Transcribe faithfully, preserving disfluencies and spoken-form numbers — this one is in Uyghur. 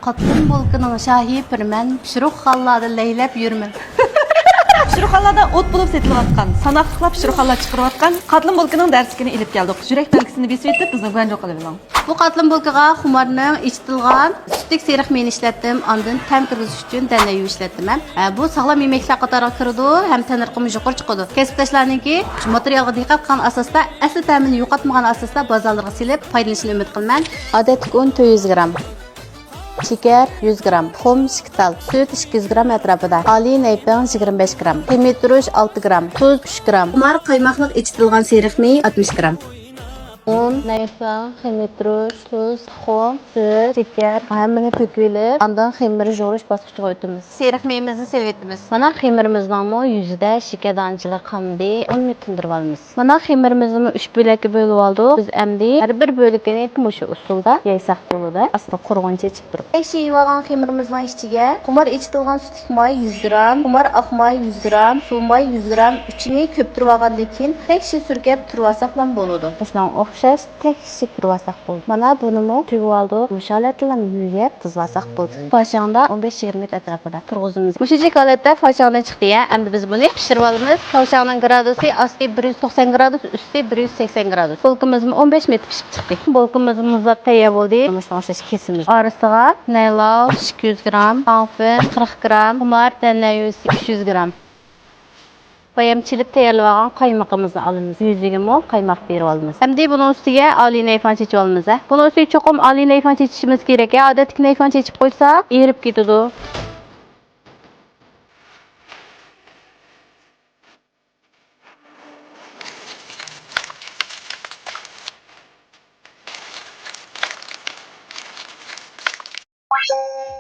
قاتلىم بولكىنىڭ شاھى بىرمەن، پىشۇرۇقخانىلاردا لەيلەپ يۈرىمەن. پىشۇرۇقخانىلاردا ئوت بولۇپ سېتىلىۋاتقان، ساناقلىقلا پىشۇرۇقخانىلار چىقىرىۋاتقان قاتلىم بولكىنىڭ دەرسلىكىنى ئېلىپ كەلدۇق. يۈرەك تەلكىسىنى بېسىۋېتىپ، بىزنى گۇەنجۇ قىلىۋېلىڭ. بۇ قاتلىم بولكىغا خۇمارنىڭ ئېچىتىلغان سۈتلۈك سېرىق مېيىنى ئىشلەتتىم، ئاندىن تەم كىرگۈزۈش ئۈچۈن دەنە يۇ ئىشلەتتىم. ھە، بۇ ساغلام يېمەكلىكلەر قاتارىغا كىرىدۇ ھەم تەننەرخىمۇ يۇقىرى چىقىدۇ. كەسىپداشلارنىڭكى شۇ ماتېرىيالغا دىققەت قىلغان ئاساستا، ئەسلى تەمىنى يوقاتمىغان ئاساستا بازارلارغا سېلىپ پايدىلىنىشىنى ئۈمىد قىلىمەن. ئادەتتىكى ئۇن تۆت يۈز گرام، شېكەر يۈز گرام، تۇخۇم ئىككى تال، سۈت ئىككى يۈز گرام ئەتراپىدا، ئالىي نەيپىڭ يىگىرمە بەش گرام، خېمىر تۇرۇش ئالتە گرام، تۇز ئۈچ گرام، خۇمار قايماقلىق ئېچىتىلغان سېرىق مېيى ئاتمىش گرام. ئۇن، نەيپىڭ، خېمىر تۇرۇش، تۇز، تۇخۇم، سۈت، شېكەر، ھەممىنى پۈكۈۋېلىپ، ئاندىن خېمىر يۇغۇرۇش باسقۇچىغا ئۆتىمىز. سېرىق مېيىمىزنى سېلىۋېتىمىز. مانا خېمىرىمىزنىڭمۇ يۈزىدە شېكەر دانىچىلىرى قالمىدى. ئۇننى تىندۇرۇۋالىمىز. مانا خېمىرىمىزنىمۇ ئۈچ بۆلەككە بۆلۈۋالدۇق. بىز ئەمدى ھەر بىر بۆلىكىنى مۇشۇ ئۇسۇلدا يايساق بولىدۇ. ئاستىغا قۇرغىنىچە ئېچىپ تۇرۇپ. تەكشى يۇيۇۋالغان خېمىرىمىزنىڭ ئىچىگە خۇمار ئېچىتىلغان سۈتلۈك ماي يۈز گرام، خۇمار ئاق ماي يۈز گرام، سۇ ماي يۈز گرام، ئۈچىنى كۆپتۈرۈۋالغاندىن كېيىن تەكشى سۈركەپ تۇرۇۋالساقلا بولىدۇ. مۇشۇنىڭغا ئوخشاش تەكشى تۇرۇۋالساق بولدى. مانا بۇنىمۇ تۈگۈۋالدۇق. مۇشۇ ھالەتتىلا يۆگەپ تىزىۋالساق بولدى. پاشاڭدا ئون بەش يىگىرمە مىنۇت ئەتراپىدا تۇرغۇزىمىز. مۇشۇنچىلىك ھالەتتە پاشاڭدىن چىقتى يە. ئەمدى بىز بۇنى پىشۇرۇۋالىمىز. پاشاڭنىڭ گرادۇسى ئاستى بىر يۈز توقسان گرادۇس، ئۈستى بىر يۈز سەكسەن گرادۇس. بولكىمىزمۇ ئون بەش مىنۇت پىشىپ چىقتى. بولكىمىزمۇ مۇزلاپ تەييار بولدى. مۇشۇنىڭغا ئوخشاش كېسىمىز. ئارىسىغا نەيلاۋ ئىككى يۈز گرام، تاڭفېن قىرىق گرام، خۇمار دەنە يۈز ئۈچ يۈز گرام. بايام چېلىپ تەييارلىۋالغان قايمىقىمىزنى ئالىمىز. يۈزىگىمۇ قايماق بېرىۋالىمىز. ئەمدى بۇنىڭ ئۈستىگە ئالىي نەيفاڭ چېچىۋالىمىز، ھە. بۇنىڭ ئۈستىگە چوقۇم ئالىي نەيفاڭ چېچىشىمىز كېرەك، ھە. ئادەتتىكى نەيفاڭ چېچىپ قويساق، ئېرىپ كېتىدۇ.